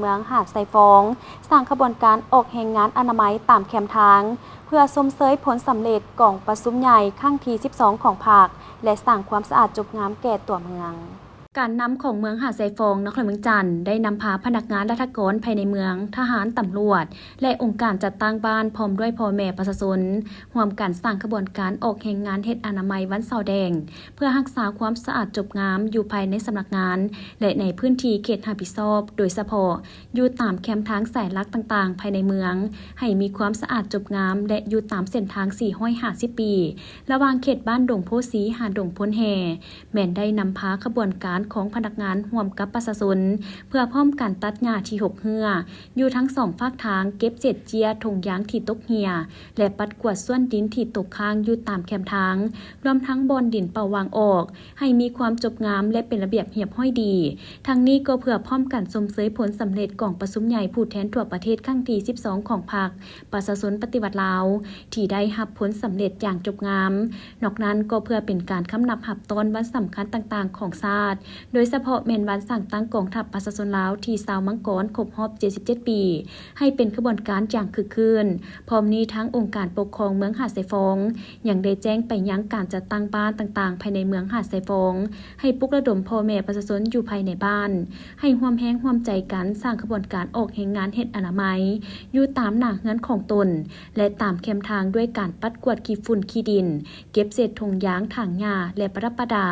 ເມືອງຫາດຊາຍຟອງ ສ້າງຂະບວນການອອກແຮງງານອະນາໄມຕາມແຄມທາງ ເພື່ອຊົມເຊີຍຜົນສຳເລັດກອງປະຊຸມໃຫຍ່ຄັ້ງທີສິບສອງຂອງພັກ ແລະ ສ້າງຄວາມສະອາດຈົບງາມແກ່ຕົວເມືອງ. ການນຳຂອງເມືອງຫາດຊາຍຟອງ ນະຄອນຫຼວງວຽງຈັນ ໄດ້ນຳພາພະນັກງານລັດຖະກອນພາຍໃນເມືອງ, ທະຫານ, ຕຳຫຼວດ ແລະ ອົງການຈັດຕັ້ງບ້ານ ພ້ອມດ້ວຍພໍ່ແມ່ປະຊາຊົນ ຮ່ວມກັນສ້າງຂະບວນການອອກແຮງງານເຮັດອະນາໄມວັນເສົາແດງ ເພື່ອຮັກສາຄວາມສະອາດຈົບງາມຢູ່ພາຍໃນສຳນັກງານ ແລະ ໃນພື້ນທີ່ເຂດຮັບຜິດຊອບ, ໂດຍສະເພາະຢູ່ຕາມແຄມທາງສາຍຫຼັກຕ່າງໆພາຍໃນເມືອງ ໃຫ້ມີຄວາມສະອາດຈົບງາມ ແລະ ຢູ່ຕາມເສັ້ນທາງສີ່ຮ້ອຍຫ້າສິບປີ ລະຫວ່າງເຂດບ້ານດົງໂພສີ ຫາ ດົງໂພນແຮ່ ແມ່ນໄດ້ນຳພາຂະບວນການຂອງພະນັກງານຮ່ວມກັບປະຊາຊົນ ເພື່ອພ້ອມກັນຕັດຫຍ້າທີ່ຮົກເຮື້ອຢູ່ທັງສອງຟາກທາງ, ເກັບເສດເຈ້ຍຖົງຢາງທີ່ຕົກເຮ່ຍ ແລະ ປັດກວາດສ່ວນດິນທີ່ຕົກຄ້າງຢູ່ຕາມແຄມທາງ, ລວມທັງບ່ອນດິນເປົ່າຫວ່າງອອກ ໃຫ້ມີຄວາມຈົບງາມ ແລະ ເປັນລະບຽບຮຽບຮ້ອຍດີ. ທັງນີ້ກໍເພື່ອພ້ອມກັນຊົມເຊີຍຜົນສຳເລັດກອງປະຊຸມໃຫຍ່ຜູ້ແທນທົ່ວປະເທດຄັ້ງທີສິບສອງຂອງພັກປະຊາຊົນປະຕິວັດລາວ ທີ່ໄດ້ຮັບຜົນສຳເລັດຢ່າງຈົບງາມ. ນອກນັ້ນກໍເພື່ອເປັນການຄຳນັບຮັບຕ້ອນວັນສຳຄັນຕ່າງໆຂອງຊາດ, ໂດຍສະເພາະແມ່ນວັນສ້າງຕັ້ງກອງທັບປະຊາຊົນລາວທີຊາວມັງກອນຄົບຮອບເຈັດສິບເຈັດປີ ໃຫ້ເປັນຂະບວນການຢ່າງຄຶກຄື້ນ. ພ້ອມນີ້ທາງອົງການປົກຄອງເມືອງຫາດຊາຍຟອງ ຍັງໄດ້ແຈ້ງໄປຍັງການຈັດຕັ້ງບ້ານຕ່າງໆພາຍໃນເມືອງຫາດຊາຍຟອງ ໃຫ້ປຸກລະດົມພໍ່ແມ່ປະຊາຊົນຢູ່ພາຍໃນບ້ານ ໃຫ້ຮ່ວມແຮງຮ່ວມໃຈກັນສ້າງຂະບວນການອອກແຮງງານເຮັດອະນາໄມ ຢູ່ຕາມໜ້າເຮືອນຂອງຕົນ ແລະ ຕາມແຄມທາງ ດ້ວຍການປັດກວາດຂີ້ຝຸ່ນຂີ້ດິນ, ເກັບເສດຖົງຢາງ, ຖາງຫຍ້າ ແລະ ປະດັບປະດາ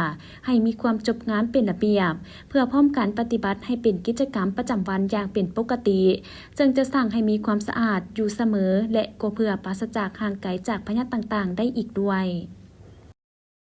ໃຫ້ມີຄວາມຈົບງາມເປັນລະບຽບ ເພື່ອພ້ອມກັນປະຕິບັດໃຫ້ເປັນກິດຈະກຳປະຈຳວັນຢ່າງເປັນປົກກະຕິ, ເຊິ່ງຈະສ້າງໃຫ້ມີຄວາມສະອາດຢູ່ສະເໝີ ແລະ ກໍເພື່ອປາສະຈາກຫ່າງໄກຈາກພະຍາດຕ່າງໆໄດ້ອີກດ້ວຍ.